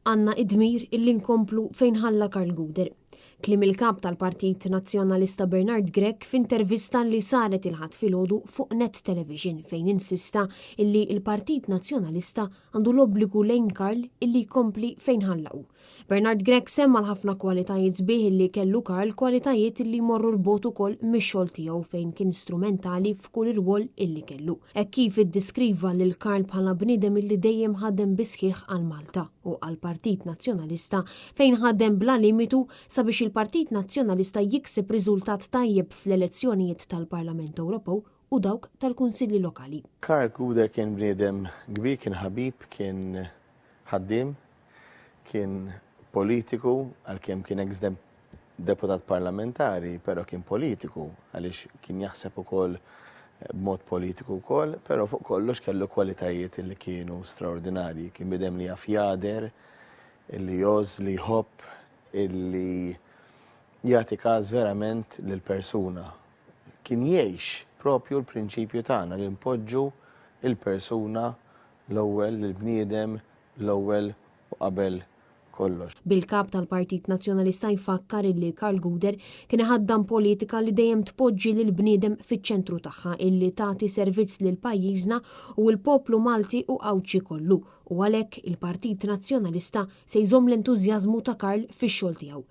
Għandna id-dmir illi nkomplu fejn ħalla Karl Gouder. Kliem il-kap tal-Partit Nazzjonalista Bernard Grech f'intervista li saret il-Ħadd filgħodu fuq Net Television fejn insista illi l-Partit Nazzjonalista għandu l-obbligu lejn Karl illi jkompli fejn ħalla hu. Bernard Grech semma l-ħafna kwalitajiet sbieħ illi kellu Karl, kwalitajiet illi jmorru 'l bogħod ukoll mix-xogħol tiegħu fejn kien strumentali f'kull irwol illi kellu. Hekk kif iddiskriva lil Karl bħala bniedem illi dejjem ħadem bis-sħiħ għal Malta u għall-Partit Nazzjonalista fejn ħadem bla limitu sabiex il-Partit Nazzjonalista jikseb riżultat tajjeb fl-elezzjonijiet tal-Parlament Ewropew u dawk tal-Kunsilli Lokali. Karl Gouder kien bniedem kbir, kien ħabib, kien ħaddiem, kien politiku, għalkemm kien ex deputat parlamentari, però kien politiku, għaliex kien jaħseb ukoll b'mod politiku wkoll, però fuq kollox kellu kwalitajiet li kienu straordinarji. Kien bniedem li jaf jagħder, li jgħożż, li jħobb, illi jagħti każ verament lill-persuna. Kien jgħix propju l-prinċipju tagħna li npoġġu il-persuna l-ewwel, lill-bniedem l-ewwel u qabel kollox. Bil-Kap tal-Partit Nazzjonalista jfakkar illi Karl Gouder kien iħaddan politika li dejjem tpoġġi lill-bniedem fiċ-ċentru tagħha illi tagħti servizz lil pajjiżna u l-poplu Malti u Għawdxi kollu u għalhekk il-Partit Nazzjonalista se jżomm l-entużjażmu ta' Karl fix-xogħol tiegħu.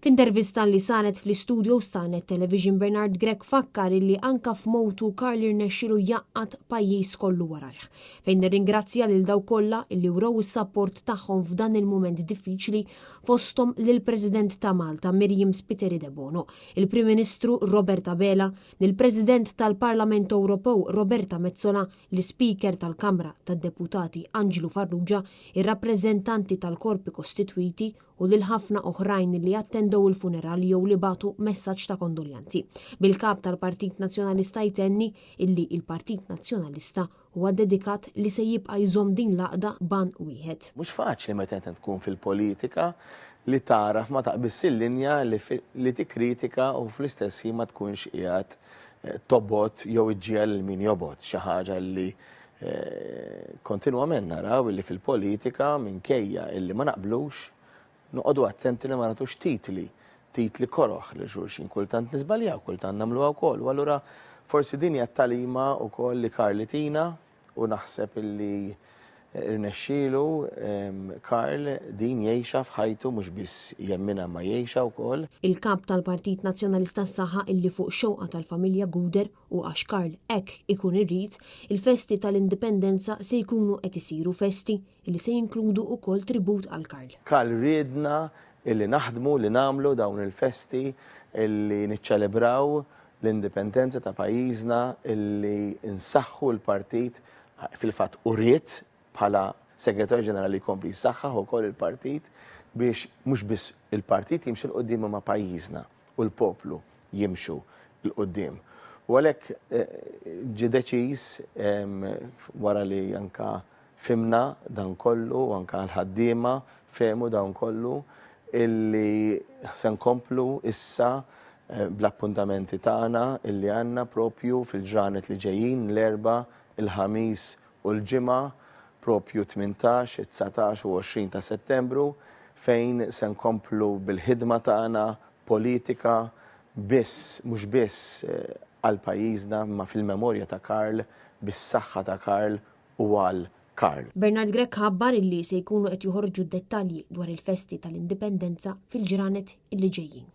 F'intervista li saret fl-istudios ta' Net Television Bernard Grech fakkar illi anka f'mowtu Karl irnexxielu jgħaqqad pajjiż kollu warajh. Fejn irringrazzja lil dawk kollha illi wrew is-sapport tagħhom f'dan il-mument diffiċli fosthom lill-President ta' Malta Myriam Spiteri Debono, il-Prim Ministru Robert Abela, lill-President tal-Parlament Ewropew Roberta Metsola, l-Ispeaker tal-Kamra tad-Deputati Anġlu Farrugia, ir-rappreżentanti tal-korpi kostitwiti u lil ħafna oħrajn li attendew il-funeral jew li bagħtu messaġġ ta' kondoljanzi. Bil-Kap tal-Partit Nazzjonalista jtenni illi il-Partit Nazzjonalista huwa dedikat li se jibqa' jżomm din l-għaqda b'għan wieħed. Mhux faċli meta inti tkun fil-politika li tagħraf ma taqbiżx il-linja li tikkritika u fl-istess ħin ma tkunx qiegħed tobgħod jew iġġiegħel lil min jobgħod, xi ħaġa li Kontinwament naraw illi fil-politika minkejja illi ma naqblux, noqogħdu attenti li ma nagħtux titli, titli koroh lil xulxin. Kultant niżbaljaw, kultant nagħmluha wkoll. U allura forsi din hija t-tagħlima wkoll li Karl itina u naħseb illi irnexxielu Karl din jgħixha f'ħajtu mhux biss jemminha ma jgħixha wkoll. Il-Kap tal-Partit Nazzjonalista saħaq illi fuq xewqa tal-familja Gouder U għax Karl hekk ikun irid, il-festi tal-Indipendenza se jkunu qed isiru festi li se jinkludu wkoll tribut għal Karl. Karl riedna illi naħdmu, li nagħmlu dawn il-festi, illi niċċelebraw l-Indipendenza ta' pajjiżna, illi nsaħħu l-partit, fil-fatt u ried bħala Segretarju Ġenerali jkompli jsaħħaħ ukoll il-partit biex mhux biss il-partit jimxi 'l quddiem imma pajjiżna u l-poplu jimxu 'l quddiem. U għalhekk ġie deċiż wara li anka fhimna dan kollu u anka l-ħaddiema fehmu dan kollu illi se nkomplu issa bl-appuntamenti tagħna illi għandna propju fil-ġranet li ġejjin l-Erbgħa, il-Ħamis u l-Ġimgħa propju 18, it-19 u 20 ta' Settembru fejn se nkomplu bil-ħidma tagħna politika biss, mhux biss għal pajjiżna imma fil-memorja ta' Karl, bis-saħħa ta' Karl u għal Karl. Bernard Grech ħabbar illi se jkunu qed joħorġu d-dettalji dwar il-festi tal-Indipendenza fil-ġranet illi ġejjin.